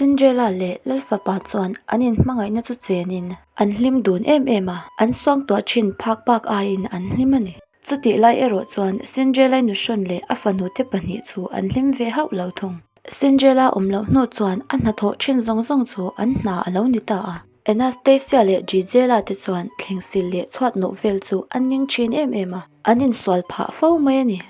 Cinderella leh Lalfapa chuan an inhmangaihna chu chenin an hlim dun em em a, an suangtuah thin phak bak aiin an hlim a ni. Chutih lai erawh chuan Cinderella nuhrawn leh a fanute pahnih chu an hlim ve hauh lo thung. Cinderella awm loh hnu chuan a hnathawh thin zawng zawng chu an hna a lo ni ta a. Anastasia leh Gisela te chuan thlengsil leh chhuat nawh vel chu an ning thin em em a, an insual phah fo mai a ni.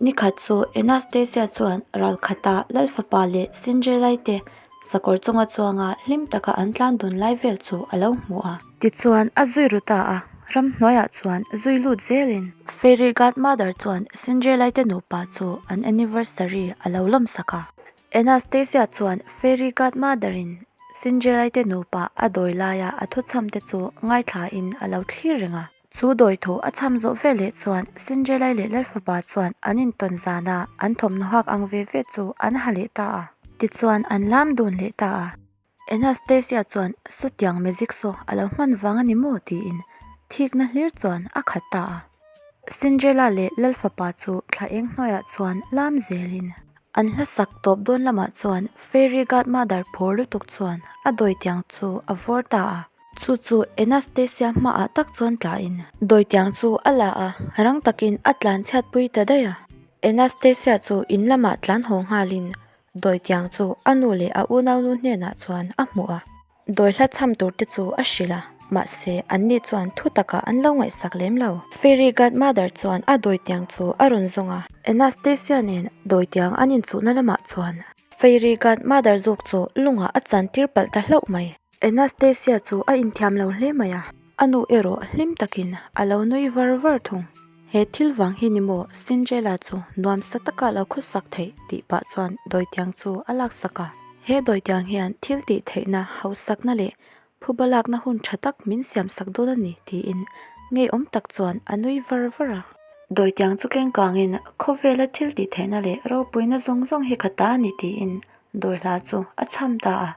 Nikhat chu Anastasia chuan ralkhata Lalfapa leh Cinderella te sakawr chunga chuanga hlim taka an tlan dun lai vel chu a lo hmu a. Tichuan a zui ru ta a, ramhnuaiah chuan zui lut zelin. Fairy Godmother chuan Cinderella te nupa chu an anniversary a lo lawmsak a. Anastasia chuan Fairy Godmother in Cinderella te nupa a dawi laia a thuchham te chu ngaithlain a lo thlir reng a. Chu dawi thu a chham zawh veleh chuan Cinderella leh Lalfapa chuan an intawn zana an thawmhnaw hak ang ve ve chu an ha leh ta a. Tichuan an lam dun leh ta a. Anastasia chuan sawtiang magic saw a lo hman vang a ni maw tiin thikna hlir chuan a khat ta a. Cinderella leh Lalfapa chu thla eng hnuaiah chuan lam zelin an hla sak tawp dawn lamah chuan Fairy Godmother phur lutuk chuan a dawitiang chu a vawr ta a. Chu chu Anastasia hmaah tak chuan tlain dawitiang chu a la a, rang takin a tlan chhiatpui ta daih a. Anastasia chu in lamah tlan haw nghalin Dawitiang chu a nu leh a unaunu hnenah chuan a hmuh a, dawi hla chham tur te chu a hrilh a, mahse anni chuan thu takah an lo ngaihsak lem lo. Fairy Godmother chuan a dawitiang chu a rawn zawng a, Anastasia nen dawitiang an inchuhna lamah chuan Fairy Godmother zawk chu lungah a chan tir palh ta hlauh mai. Anastasia chu a inthiam lo hle mai a, a nu erawh hlim takin a lo nui var var thung. He thil vang hi ni maw Cinderella chu nuamsa taka lo khawsak theih tih pah chuan dawitiang chu a laksak a. He dawitiang hian thil tih theihna, hausakna leh phuba lakna hun tha tak min siamsak dawn a ni tiin ngeiawm tak chuan a nui var var a. Dawitiang chu kengkangin khawvela thil tih theihna leh ropuina zawng zawng hi ka ta a ni tiin Dawihla chu a chham ta a.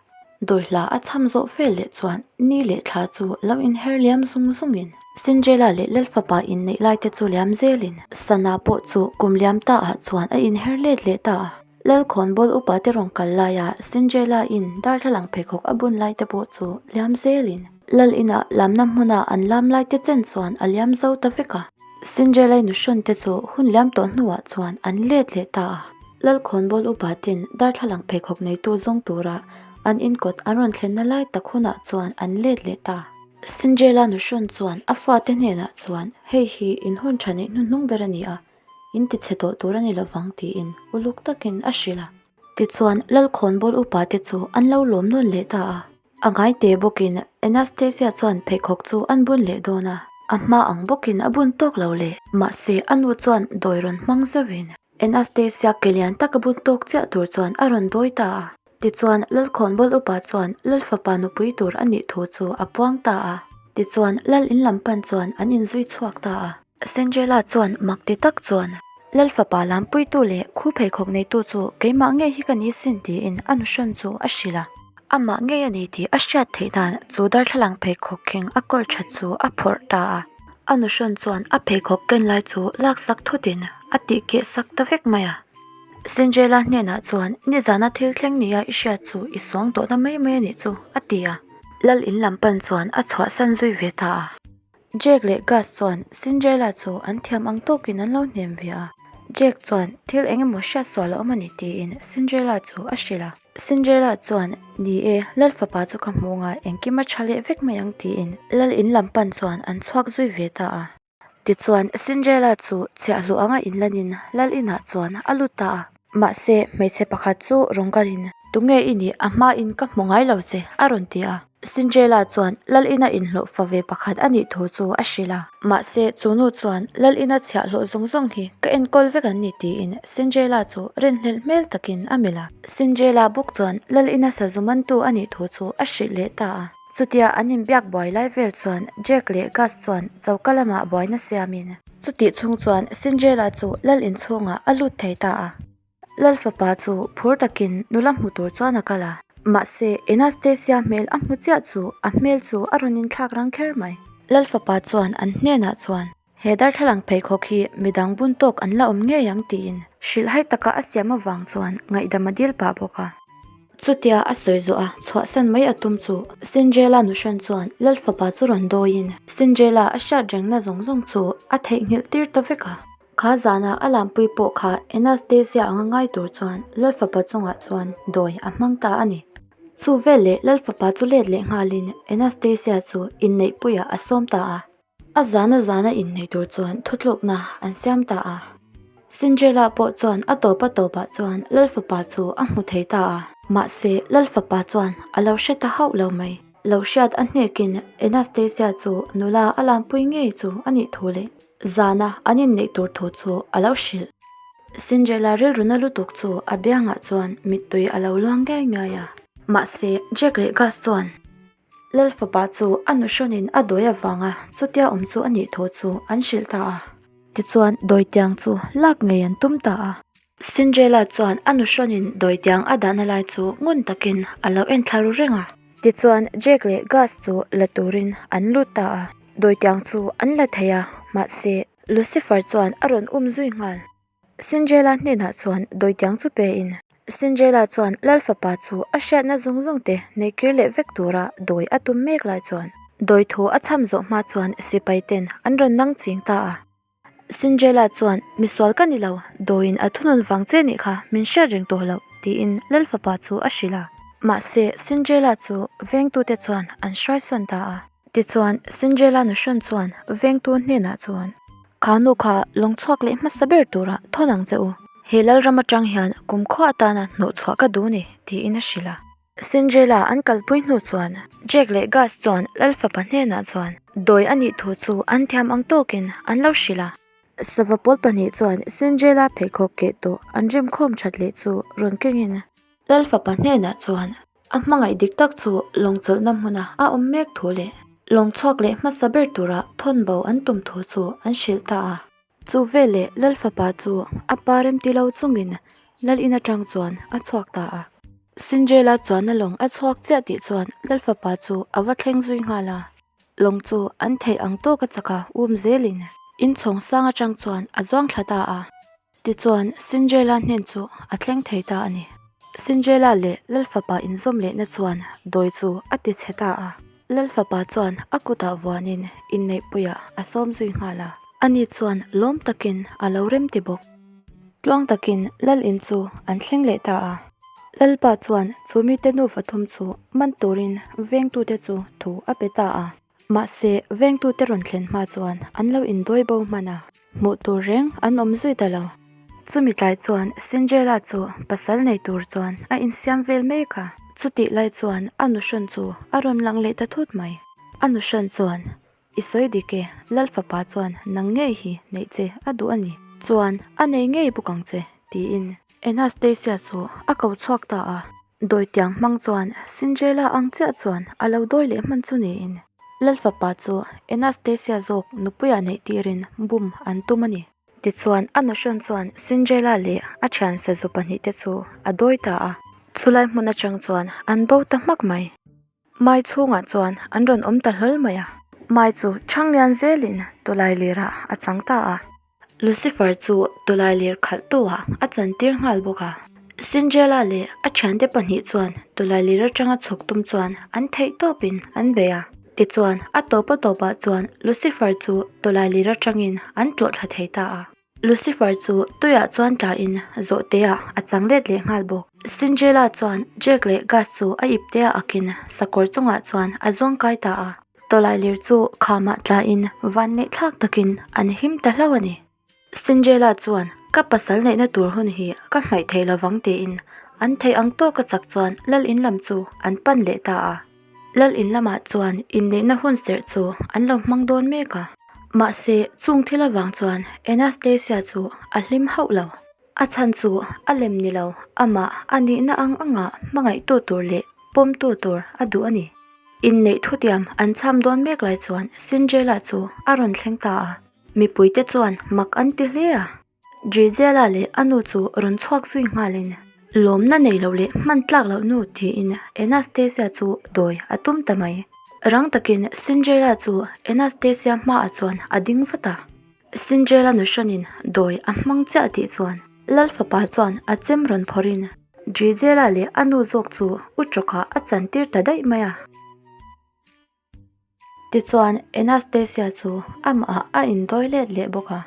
Dawihla a chham zawh vel leh chuan ni leh thla chu lo inher liam zung zungin Cinderella leh Lalfapa inneih lai te chu liam zelin Sana pawh chu kum liam ta ah chuan a inher let leh ta a. Lalkhawnbawl upa te rawn kal laia Cinderella in darthlalang pheikhawk a bun lai te pawh chu liam zelin Lal inah lamna hmuna an lam lai te chen chuan a liam zo ta vek a. Cinderella nuhrawn te chu hun liam tawh hnuah chuan an let leh ta a. Lalkhawnbawl upa ten darthlalang pheikhawk neitu zawng tura an inkawt an rawn thlenna lai tak hunah chuan an let leh ta. Cinderella nuhrawn chuan a fate hnenah chuan hei hi in hun tha neih hnuhnung ber a ni a, in ti chhe tawh tur a ni lovang tiin uluk takin a hrilh a. Tichuan Lalkhawnbawl upa te chu an lo lawm nawn leh ta a. A ngai te bawkin Anastasia chuan pheikhawk chu an bun leh dawn a, a hma ang bawkin a bun tawk lo le. Mahse a nu chuan dawi rawn hmang zeuhin Anastasia ke lian tak a bun tawk chiah tur chuan a rawn dawi ta a. Tichuan Lalkhawnbawl upa chuan Lalfapa nupui tur a nih thu chu a puang ta a. Tichuan Lal in lam pan chuan an inzui chhuak ta a. Cinderella chuan mak ti tak chuan Lalfapa lampuitu leh khu pheikhawk neitu chu keimah ngei hi ka ni sin tiin a nuhrawn chu a hrilh a. Amah ngei a ni tih a hriat theih dan chu darthlalang pheikhawk kheng a kawl that chu a phawrh ta a. A nuhrawn chuan a pheikhawk ken lai chu laksak thutin a tih keh sak ta vek mai a. Cinderella hnenah chuan nizana thil thleng nia i hriat chu i suang tawhna mai mai a nih chu a ti a. Lal in lam pan chuan a chhuahsan zui ve ta a. Jack leh Gus chuan Cinderella chu an thiam ang tawkin an lo hnem ve a. Jack chuan thil eng emaw hriat sual a awm a ni tiin Cinderella chu a hrilh a. Cinderella chuan, Ni e, Lal fapa chu ka hmu nga, engkim a tha leh vek mai ang tiin Lal in lam pan chuan an chhuak zui ve ta a. Tichuan Cinderella chu chhiahhlawh anga inlanin Lal inah chuan a lut ta a. Mahse, hmeichhe pakhat chu rawn kalin, Tunge i nih? A hmain ka hmu ngai lo che, a rawn ti a. Cinderella chuan Lal ina inhlawh fa ve pakhat a nih thu chu a hrilh a. Mahse, chu nu chuan Lal ina chhiahhlawh zawng zawng hi ka enkawl vek an ni tiin Cinderella chu rinhlelh hmel takin a melh a. Cinderella bawk chuan Lal ina sazu mantu a nih thu chu a hrilh leh ta a. Chutia an inbiak buai lai vel chuan Jack leh Gus chuan choka lamah buaina siamin chutih chhung chuan Cinderella chu Lal inchhungah a lut thei ta a. Lal fapa chu phur takin nula hmu tur chuan a kal a. Mahse, Anastasia hmel a hmu chiah chu a hmel chu a rawn inthlak rang kher mai. Lal fapa chuan an hnenah chuan, He darthlalang pheikhawk hi midang bun tawk an la awm ngei ang tiin hrilhhai taka a siam avang chuan ngaihdam a dil pah bawk a. Chutia a sawi zawh a, chhuahsan mai a tum chu Cinderella nuhrawn chuan Lal fapa chu rawn dawiin Cinderella a hriat rengna zawng zawng chu a theihnghilh tir ta vek a. Kha zana a lampui pawh kha Anastasia anga ngai tur chuan Lal fapa chungah chuan dawi a hmang ta a ni. Chu veleh Lal fapa chu let leh nghalin Anastasia chu inneihpuiah a sawm ta a. A zana zana innei tur chuan thuthlukna an siam ta a. Cinderella pawh chuan a tawp a tawpah chuan Lal fapa chu a hmu thei ta a. Mahse, Lal fapa chuan a lo hre ta hauh lo mai. Lo hriat a hnekin Anastasia chu nula a lampui ngei chu a nih thu leh zana an inneih tur thu chu a lo hrilh. Cinderella rilru na lutuk chu a biangah chuan mittui a lo luang ngiai ngiai a. Mahse, Jack leh Gus chuan. Lal fapa chu a nuhrawnin a dawi avanga chutia awm chu a nih thu chu an hrilh ta a. Tichuan dawitiang chu lak ngei an tum ta a. Cinderella chuan a nuhrawnin dawitiang a dahna lai chu ngun takin a lo en thla ru reng a. Tichuan Jack leh Gus chu la turin an lut ta a. Dawitiang chu an la thei a, mahse Lucifer chuan a rawn um zui nghal. Cinderella hnenah chuan dawitiang chu pein Cinderella chuan Lal fapa chu a hriatna zawng zawng te nei kir leh vek tura dawi a tum mek lai chuan dawi thu a chham zawh hma chuan sipai ten an rawn nang ching ta a. Cinderella chuan Misual ka ni lo, dawiin a thunun vang che nih kha min hriat reng tawh loh tiin Lal fapa chu a hrilh a. Mahse Cinderella chu vengtute chuan an hruaisawn ta a. Tichuan Cinderella nuhrawn chuan vengtu hnenah chuan Kha nu kha lawng chhuak leh hmasa ber tura thawn ang che u. He lalram atang hian kumkhua atana hnawhchhuah ka duh ni, tiin a hrilh a. Cinderella an kalpui hnu chuan Jack leh Gus chuan Lalfapa hnenah chuan dawi a nih thu chu an thiam ang tawkin an lo hrilh a. Sava pawl pahnih chuan Cinderella pheikhawk keh tawh an remkhawm that leh chu rawn kengin Lalfapa hnenah chuan A hmangaih dik tak chu lawng chawlhna hmuna a awm mek thu leh lawng chhuak leh hmasa ber tura thawn bo an tum thu chu an hrilh ta a. Chu veleh Lal fapa chu a pa remti lo chungin Lal in atang chuan a chhuak ta a. Cinderella chuan a lawng a chhuak chiah tih chuan Lal fapa chu a va thleng zui nghal a. Lawng chu an theih ang tawka chaka um zelin inchhawng sang atang chuan a zuang thla ta a. Tichuan, Cinderella hnen chu a thleng thei ta a ni. Cinderella leh Lalfapa inzawm lehna chuan dawi chu a ti chhe ta a. Lalfapa chuan a kutah vuanin inneihpuiah a sawm zui nghal a. Ani chuan lawm takin a lo rem ti bawk. Tluang takin Lal in chu an thleng leh ta a. Lalpa chuan chu mite nufa thum chu man turin vengtute chu thu a pe ta a. Mahse, vengtute rawn thlen hma chuan an lo indawi bo hman a, hmuh tur reng an awm zui ta lo. Chumi tlai chuan Cinderella chu pasal nei tur chuan a insiam vel mek a, chutih lai chuan a nuhrawn chu a rawn lang leh ta thut mai. A nuhrawn chuan, I sawi dik e, Lal fapa chuan nang ngei hi neih che a duh a ni. Chuan a nei ngei bawk ang che, tiin Anastasia chu a ko chhuak ta a. Dawitiang hmang chuan Cinderella ang chiah chuan a lo dawi leh hman chu niin Lalfapa chu Anastasia zawk nupuiah neih tirin bum an tum a ni. Tichuan a nuhrawn chuan Cinderella leh a thian sazu pahnihte chu a dawi ta a, chulai hmun atang chuan an bo ta hmak mai. Mai chhungah chuan an rawn awm ta hlawl mai a, mai chu chhang lian zelin tawlai lirah a chang ta a. Lucifer chu tawlai lir khalh tu ah a chantir nghal bawk a. Cinderella leh a thiante pahnih chuan tawlai lir atanga chhuk tum chuan an theih tawpin an bei a. Tichuan a tawp a tawpah chuan Lucifer chu tawlai lir atangin an tlawh thla thei ta a. Lucifer chu tuiah chuan tlain zawhte ah a chang let leh nghal bawk. Cinderella chuan Jack leh Gus chu a ipte ah akin sakawr chungah chuan a zuang kai ta a. Tawlailir chu khamah tlain van neih thlak takin an him ta hlauh a ni. Cinderella chuan ka pasal neihna tur hun hi ka hmaih theih lovang tiin an theih ang tawka chak chuan lal in lam chu an pan leh ta a. Lal in lamah chuan inneihna hun serh chu an lo hmang dawn mek a. Mahse chung thil avang chuan Anastasia chu a hlim hauh lo. A chhan chu a lem ni lo, amah a nihna ang anga hmangaihtu tur leh pawmtu tur a duh a ni. Inneih thutiam an chham dawn mek lai chuan Cinderella chu a rawn thleng ta a, mipuite chuan mak an ti hle a. Drizella leh a nu chu rawn chhuak zui nghalin, Lawmna nei loh leh hman tlak loh nu tiin Anastasia chu dawi a tum ta mai. Rang takin Cinderella chu Anastasia hmaah chuan a ding vat a. Cinderella nuhranin dawi a hmang chiah tih chuan Lal fapa chuan a chem rawn phawrhin. Drizella leh a nu zawk chu u tawkah a chantir ta daih mai a. Tichuan Anastasia chu amah a indawi let leh bawk a.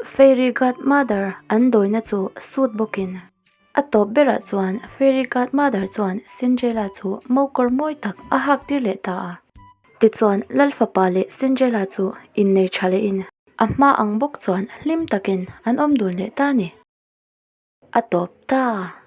Fairy Godmother an dawina chu sut bawkin a tawp berah chuan Fairy Godmother chuan Cinderella chu mokawr mawi tak a hak tir leh ta a. Tichuan Lalfapa leh Cinderella chu innei tha lehin a hma ang bawk chuan hlim takin an awm dun leh ta a ni. A tawp ta.